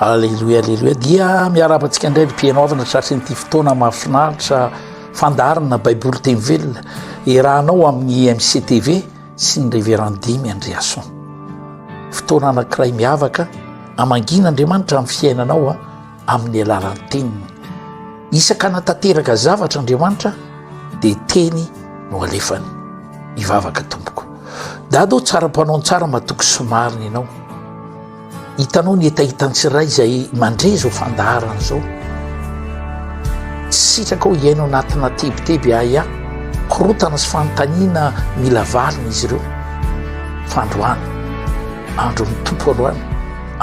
Aleloia aleloia dia miarahaba antsika indray ry mpihaino havana tratry nyity fotoana mahafinaritra fandaharana baiboly teny velona iarahanao amin'ny MCTV sy ny Révérend Dimy Andriason. Fotoana anankiray miavaka amangiana Andriamanitra amin'ny fiainanao a amin'ny alalan'ny teniny. Isaka anatanteraka zavatra Andriamanitra dia teny no alefany. Hivavaka tompoko. Dada ô tsara mpanao ny tsara matoky sy marina ianao. Hitanao ny hetahetan'ny tsirairay izay mandre izao fandaharana izao. Tsy sitrakao hiaina ao anatina tebiteby ahiahy, korontana sy fanontaniana mila valiny izy ireo. Fa androany, andron'ny Tompo androany,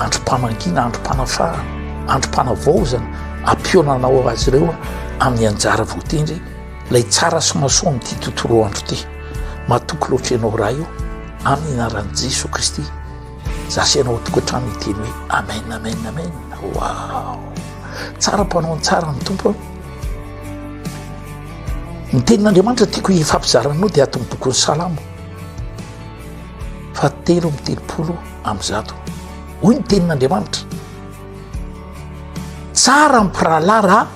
androm-pamangiana, androm-panafahana, androm-panavaozana, ampionanao azy ireo amin'ny anjara voatendry, ilay tsara sy mahasoa amin'ity tontolo andro ity. Matoky loatra ianao Ray o, amin'ny anaran'i Jesoa Kristy. Za sy ianao tokantrano hiteny hoe amen amen amen. Wow! Tsara mpanao ny tsara ny Tompo. Ny tenin'Andriamanitra tiako hifampizarana dia ato amin'ny bokin'ny Salamo fa 133. Hoy ny tenin'Andriamanitra. Tsara ny mpirahalahy raha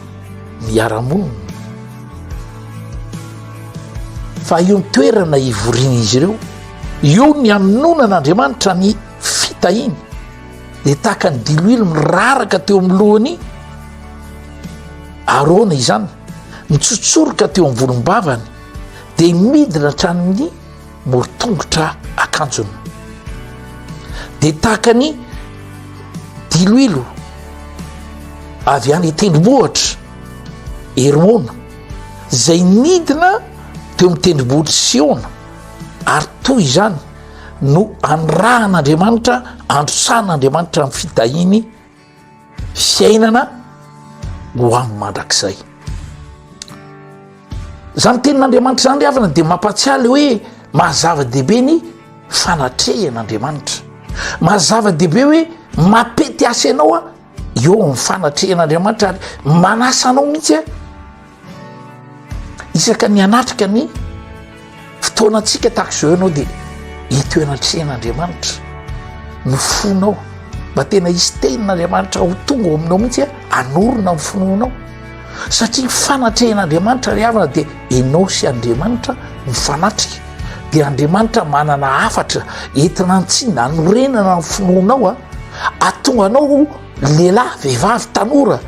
miara-monina. Fa eo ny toerana ivorian'izy ireo, eo ny hanononan'Andriamanitra ny fitahiany, dia tahaka ny diloilo miraraka teo amin'ny lohany Arona izany, mitsotsorika teo amin'ny volombavany, dia midina hatramin'ny morotongotra akanjony. Dia tahaka ny diloilo avy any tendrombohitra Hermona, izay nidina teo amin'ny tendrombohitr'i Siona, ary toy izany no anirahan'Andriamanitra, androsan'Andriamanitra amin'ny fitahiany fiainana ho amin'ny mandrakizay. Zany tenin'Andriamanitra zany ry havana dia mampatsiahy le hoe maha zava-dehibe ny fanatrehan'Andriamanitra. Maha zava-dehibe hoe mampety asa ianao a eo amin'ny fanatrehan'Andriamanitra ary manasa anao mihitsy a Isaka ny hanatrika ny fotoanantsika tahaka izao ianao dia eto eo anatrehan'Andriamanitra ny fonao mba tena hisy tenin'Andriamanitra ho tonga ao aminao mihitsy hanorina ny finoanao satria fanatrehan'Andriamanitra ry havana dia ianao sy Andriamanitra mifanatrika dia Andriamanitra manana hafatra entina antsina hanorenana ny finoanao a atonga anao ho lehilahy vehivavy tanora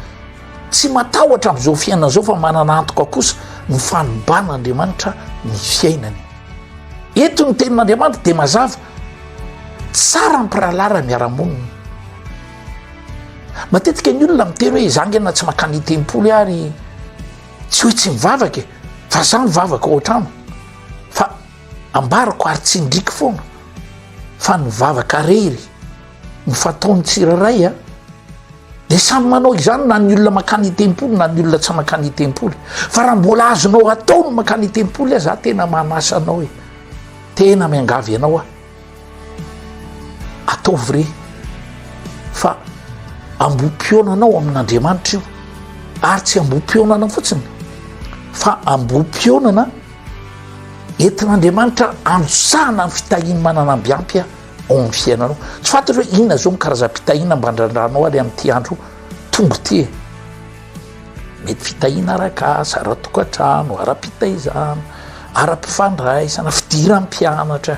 Tsy matahotra amin'izao fiainana izao fa manana antoka kosa ny fanoban'Andriamanitra ny fiainany. Eto ny tenin'Andriamanitra dia mazava, tsara ny mpirahalahy raha miara-monina. Matetika ny olona miteny hoe za nge na tsy mankany tempoly ary tsy hoe tsy mivavaka e, fa za mivavaka ao an-trano fa ambarako ary tsindriko foana fa ny vavaka rery ny fataon'ny tsirairay a dia samy manao izany na ny olona mankany tempoly na ny olona tsy mankany tempoly fa raha mbola azonao atao ny mankany tempoly aza tena manasa anao e tena miangavy anao aho ataovy re fa ambompionanao amin'andriamanitra io ary tsy ambompionana fotsiny fa ambompionana entin'andriamanitra anjosahana ny fitahiany manana ambiampy a ao amin'ny fiainanao. Tsy fantatro hoe inona izao ny karazam-pitahiana mba andrandranao ary amin'ity andro tonga ity e. Mety fitahiana arak'asa, ara-tokantrano, ara-pitaizana, ara-pifandraisana, fidiram-pianatra,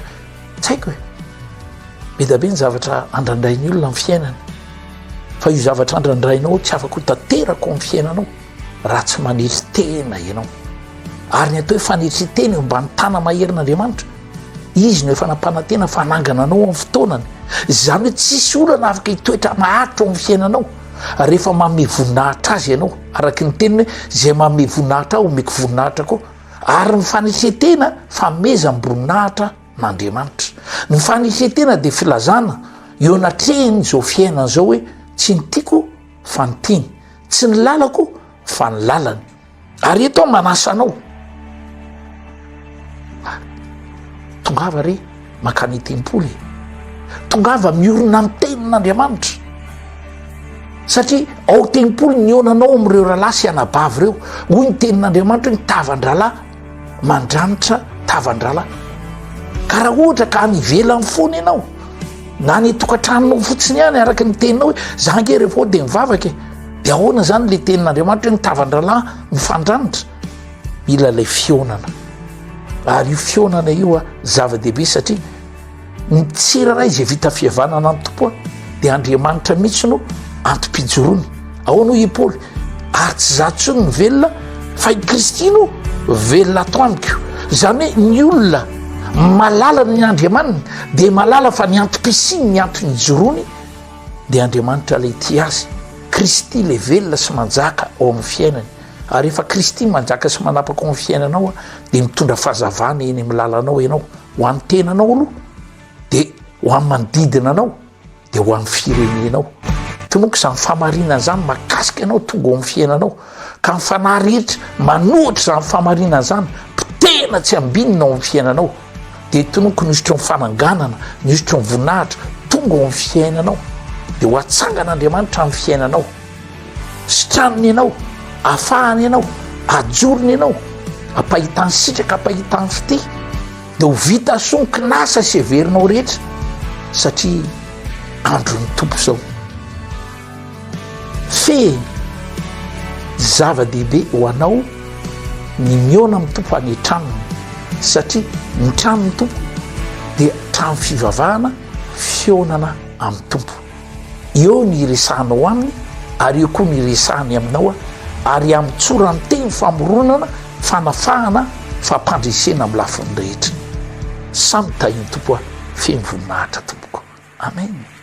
tsy haiko e. Be dia be ny zavatra andrandrain'ny olona amin'ny fiainany. Fa io zavatra andrandrainao tsy afaka ho tanteraka ao amin'ny fiainanao raha tsy manetry tena ianao. Ary ny atao hoe fanetry-tena eo ambany tana-maherin'Andriamanitra Izy no efa nampanantena fa hanangana anao amin'ny fotoanany. Izany hoe tsisy olana afaka hitoetra maharitra ao amin'ny fiainanao rehefa manome voninahitra azy ianao. Araka ny teniny hoe izay manome voninahitra ahy omeko voninahitra koa. Ary ny fanetren-tena fanomezam-boninahitra an'Andriamanitra. Ny fanetren-tena dia filazana eo anatrehan'izao fiainana izao hoe tsy ny tiako fa ny tiany, tsy ny lalako fa ny lalany. Ary eto aho manasa anao. Tongava re mankany tempoly. Tongava miorina amin'ny tenin'Andriamanitra. Satria ao tempoly ny onanao amin'ireo rahalahy sy anabavy ireo. Hoy ny tenin'Andriamanitra hoe ny tavan-drahalahy mandranitra tavan-drahalahy. Ka raha ohatra ka any ivelany foana ianao. Na any an-tokantranonao fotsiny ihany araka ny teninao hoe za ange rehefa ao dia mivavaka e. Dia ahoana izany ilay tenin'Andriamanitra hoe ny tavan-drahalahy mifandranitra? Mila ilay fihaonana. Ary io fihaonana io zava-dehibe satria Ny tsirairay izay vita fihavanana amin'ny Tompo dia Andriamanitra mihitsy no antom-pijoroany. Ahoana hoy i Paoly? Ary tsy izaho intsony no velona fa i Kristy no velona ato amiko. Izany hoe ny olona malala ny Andriamaniny dia malala fa ny antom-pisiany, ny antony ijoroany dia Andriamanitra ilay tia azy. Kristy ilay velona sy manjaka ao amin'ny fiainany. Ary rehefa Kristy manjaka sy manapaka ao amin'ny fiainanao dia mitondra fahazavana eny amin'ny lalanao ianao. Ho an'ny tenanao aloha, dia ho an'ny manodidina anao, dia ho an'ny firenenao. Tononiko izany fahamarinana izany mahakasika anao tonga ao amin'ny fiainanao. Ka ny fanahy rehetra manohitra izany fahamarinana izany, potehina tsy ambinina ao amin'ny fiainanao. Dia tononiko ny hosotry ny fananganana, ny hosotry ny voninahitra tonga ao amin'ny fiainanao. Dia ho atsangan'Andriamanitra amin'ny fiainanao. Sitraniny ianao, afahany ianao, ajorony ianao, ampahitany sitraka, ampahitany fitia, dia ho vita soa ny kinasa sy heverinao rehetra, satria andron'ny Tompo izao. Fehiny, zava-dehibe ho anao ny mihaona amin'ny Tompo any an-tranony, satria ny tranon'ny Tompo dia trano fivavahana, fihaonana amin'ny Tompo. Eo ny hiresahanao aminy ary eo koa ny hiresahany aminao ary hamotsorany teny famoronana, fanafahana, fampandresena amin'ny lafiny rehetra. Samy tahin'ny Tompo aho feno voninahitra tompoko. Amen.